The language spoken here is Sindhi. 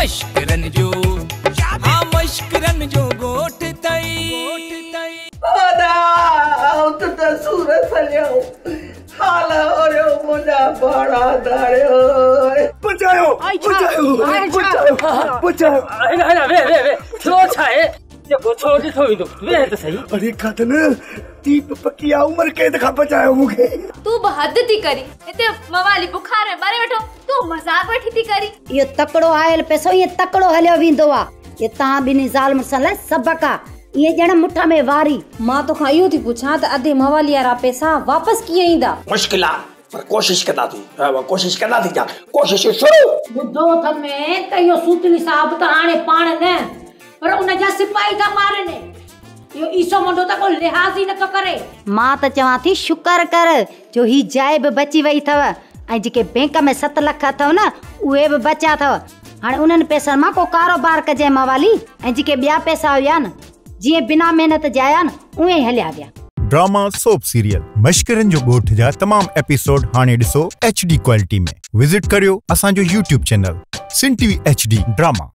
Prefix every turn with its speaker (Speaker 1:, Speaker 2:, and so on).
Speaker 1: مشڪرن جو ها مشڪرن جو ڳوٺ ٿئي.
Speaker 2: ادا اٿ ته سور سليو حال اوريو منهنجا ڀاڙا ڌاڙيو.
Speaker 3: بچايو بچايو بچايو بچايو.
Speaker 4: هن هن ويهه ويهه ويهه ٿيو ڇا آهي جيڪو ٿيو ڏٺو ويندو ويهه ته سهي.
Speaker 3: اڙي کاڌن ٽيپ پڪي آ عمر قيد کان بچايو مون کي.
Speaker 5: تون به حد ٿي ڪرين هتي موالي بخار ۾ ٻري ويٺو تون مذاق ويٺي ٿي ڪرين.
Speaker 6: اهو تڪڙو آيل پئسو ائين تڪڙو هليو ويندو آ. اهو توهان ٻنهي زال مڙسن لاء سبق آ. ائين ڄڻ مٺ ۾ واري.
Speaker 7: مان توکان اهو ٿي پڇان ته اڌي موالي وارا پئسا واپس ڪيئن ايندا؟
Speaker 8: مشڪل آ پر ڪوشش ڪنداسين ڪوشش ڪنداسين جان ڪوشش شروع.
Speaker 9: ٻڌو اٿم ته اهو سوتلي صاحب ته هاڻي پاڻ نه پر ان جا سپاهي ٿا مارين. اهو عيسو منڊو ته ڪو لحاظ ئي نٿو ڪري.
Speaker 6: مان ته چوان ٿي شڪر ڪر جو هي جاء به بچي وئي اٿو ۽ جيڪي بينڪ ۾ 7 لک اٿو نه اهي به بچيا اٿو. هاڻي انهن پئسن مان ڪو ڪاروبار ڪجانء موالي ۽ جيڪي ٻيا پئسا هيا نه جيئن بنا محنت جي آيا نه اونئين ئي هليا ويا.
Speaker 10: ڊراما سوپ سيريل مشڪرن جو ڳوٺ جا تمام ايپيسوڊ هاڻي ڏسو ايڇ ڊي ڪوالٽي ۾ وزٽ ڪريو اسان جو YouTube channel Sindh T V H D drama.